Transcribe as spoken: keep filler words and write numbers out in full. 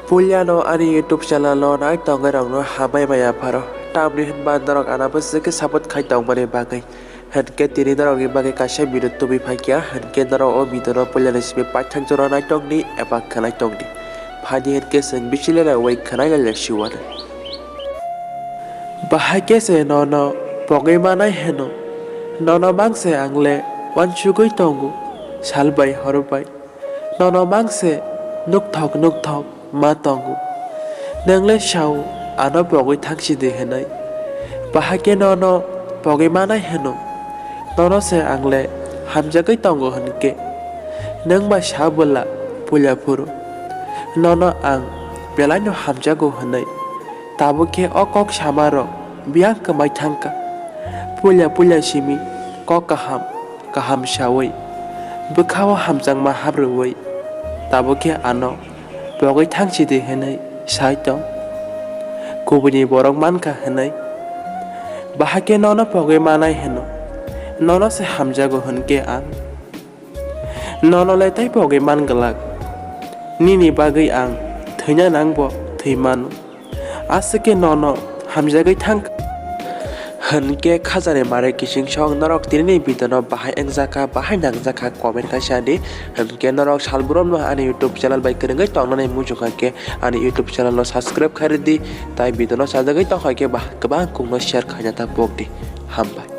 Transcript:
Puilano ani YouTube channel o nai tongwi rokno hambai maya pharo. Tamni hwnba norok ano bwswk khe support khai tongmani bagwi. Hwnkhe tini norokni bagwi kaisa video tubui phaikha, hwnkhe norok o video no puilani simi paithak jora nai tongdi eba khwnai tongdi. Phaidi hwnkhe chwng bisi lelewui khwnai lelesiwano. Bahai khe se nono pogwi manai hwno. Nono mang se ang le uansugwi tongo, sal bai hor bai. Nono mang se nukthok nukthok ma tongo. Nwng le sao ano pogwi thang sidi hwnwi. Bahai khe nono pogwi manai hwno. Nono se ang le hamjagwi tongo hwnkhe. Nwng ba sa bwla puila phuru. Nono ang belaino hamjago hwnwi. Tabuk khe o kok samarok biyang kwmai thangkha. Puila puila simi kok kaham kaham saui bwkhao hamjakma habrwi tabuk khe ano pogwi thang sidi hwnwi sai tong. Kubuni borok mankha hwnwi. Bahai khe nono pogwi manai hwno. Nono se hamjago hwnkhe ang. Nono le tei pogwi man glak. Nini bagwi ang thwina nangbo thwi mano. Aswk khe nono hamjagwi thang. Hwnkhe khajani mare kising song norok tinini video no bahai wngjakha, bahai nangjakha comment kaisa di. Hwnkhe norok salbrum no ani YouTube channel bai kwrwngwi tongnani muchungkha khe ani YouTube channel no subscribe khai rwdi. Tai video no sajagwi tongkha khe bah-, kwbang kungno share khaina ta pokdi. Hambai.